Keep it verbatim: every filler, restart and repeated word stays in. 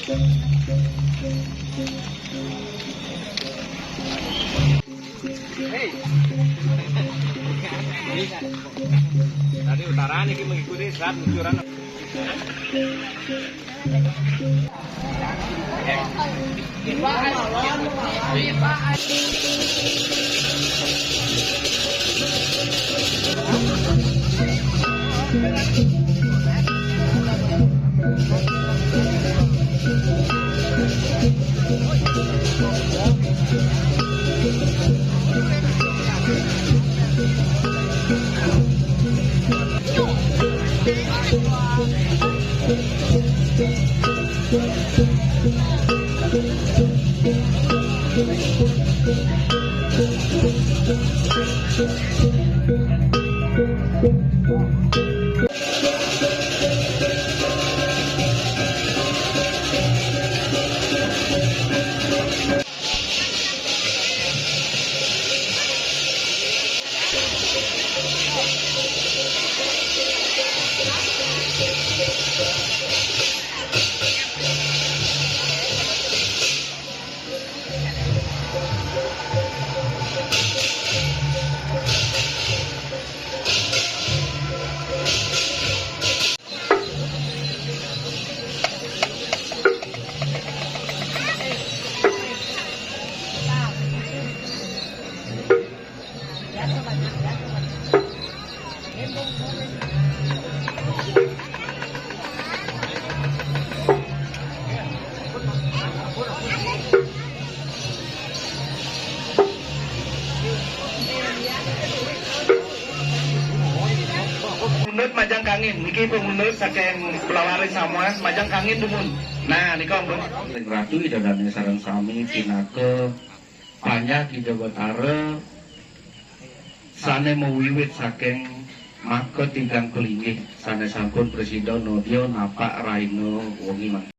Hei. Tadi utara nih mengikuti saat lucuran. Pundut majeng kangin, niki pundut saking Pelawari Samuan, majeng kangin dumun. Nah, nika, Mbok. Ring Ratu Ida Dane sareng sami pinaka panjak Ida Betara sane mawiwit saking maka tigang kelinggih sane sampun prasida nadya napak raina wengi mangkin.